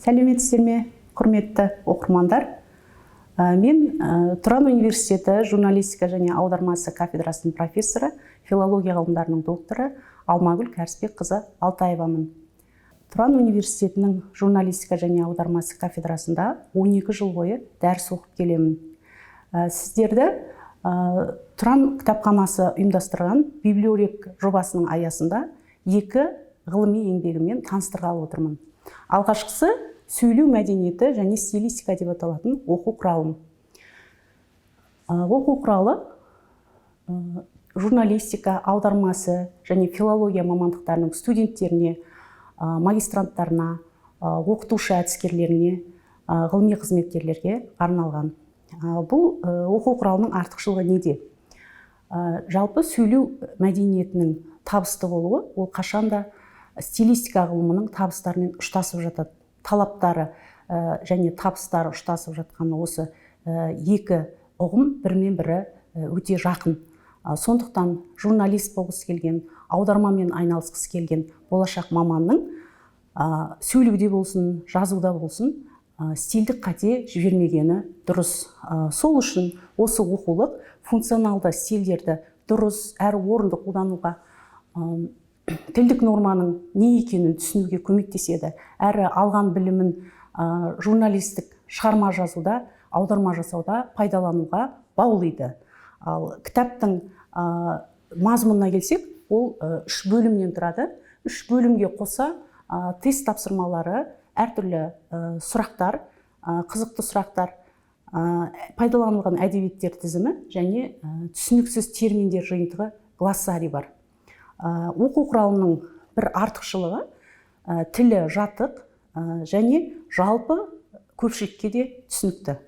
Сәлеметсіздер ме, құрметті оқырмандар? Мен Тұран университеті журналистика және аудармасы кафедрасының профессоры, филология ғылымдарының докторы Алмагүл Кәрісбекқызы Алтаевамын. Тұран университетінің журналистика және аудармасы кафедрасында 12 жыл бойы дәріс оқып келемін. Сіздерді Тұран кітапханасы ұйымдастырған библиорек жобасының аясында екі ғылыми еңбегіммен таныстырғалы отырмын. Алғашқысы сөйлеу мәдениеті және стилистика деп аталатын оқу құралым. Оқу құралы журналистика, аудармасы және филология мамандықтарының студенттеріне, магистранттарына, оқытушы әдіскерлеріне, ғылыми қызметкерлерге арналған. Бұл оқу құралының артықшылығы неде? Жалпы сөйлеу мәдениетінің табысты болуы ол қашанда стилистика ғылымының табыстарымен ұштасып жатады. Талаптары және табыстары ұштасып жатқан осы екі ұғым бірімен бірі өте жақын. Сондықтан журналист болғысы келген, аудармамен айналысқысы келген болашақ маманның сөйлеуде болсын, жазуда болсын, стильдік қате жібермегені дұрыс. Сол үшін осы оқулық функционалды стильдерді дұрыс әрі орынды қолдануға, тілдік норманың не екенін түсінуге көмектеседі. Әрі алған білімін журналистік шығарма жазуда, аударма жасауда пайдалануға баулиды. Ал кітаптың мазмұнына келсек, ол үш бөлімнен тұрады. Үш бөлімге қоса тест тапсырмалары, әртүрлі сұрақтар, қызықты сұрақтар, пайдаланылған әдебиеттер тізімі және түсініксіз терминдер жиынтығы глоссарий бар. Оқу құралының бір артықшылығы тілі жатық және жалпы көпшілікке де түсінікті.